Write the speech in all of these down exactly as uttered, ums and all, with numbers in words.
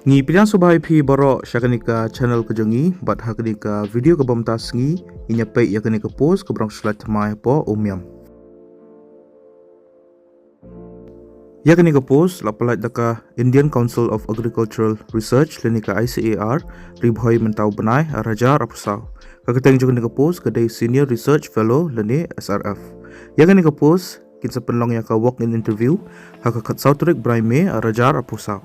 Ngi pdiang sngewbha ïa phi baroh sha kane ka channel ka jong ngi, bad ha kane ka video kaba mynta sngi ngin ïa peit ïa kane ka post kaba rong shlait thymmai hapoh Umiam. Ïa kane ka post la pyllait da ka Indian Council of Agricultural Research lane ka I C A R, Ri Bhoi mynta u bnai ar hajar arphew saw. Ka kyrteng jong kane ka post ka dei Senior Research Fellow lane S R F. Ïa kane ka post kin sa pynlong ïa ka walk-in interview ha ka khatsaw tarik bnai May ar hajar arphew saw.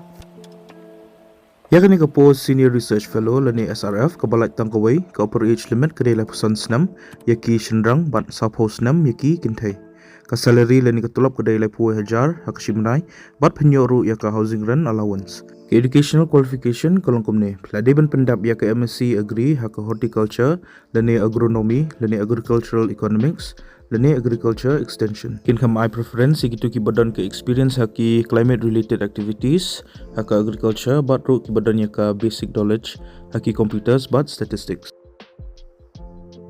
Ïa kane ka post Senior Research Fellow lane S R F kaba lait tang kawei, ka upper age limit ka dei laiphew san snem ïa ki shynrang bad sawphew snem ïa ki kynthei. Ka salary lane ka tulop ka dei laiphew hajar ha ka shi bnai, bad pynïoh ruh ïa ka housing rent allowance. Ka educational qualification ka long kumne: phi la dei ban pyndep ïa ka M S C Agri ha ka horticulture lane agronomy lane agricultural economics lane agriculture extension. Kin kham ai preference ïa kito kiba don ka experience ha ki climate related activities ha ka agriculture, bad ruh kiba don ïa ka basic knowledge ha ki computers bad statistics.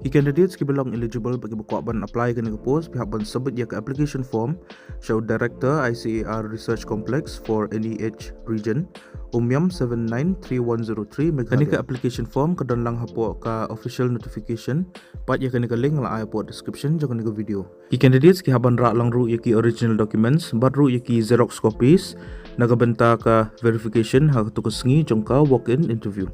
Ki candidates kiba long eligible bad kiba kwah ban apply kane ka post, phi hap ban submit ïa ka application form sha u Director, I C A R Research Complex for N E H Region, Umiam seven nine three one zero three, Meghalaya. Kane ka application form ka don lang hapoh ka official notification, bad ïa kane ka link la ai hapoh description jong kane ka video. Ki candidates ki hap ban rah lang ruh ïa ki original documents bad ruh ïa ki xerox copies na ka bynta ka verification ha kato ka sngi jong ka walk-in interview.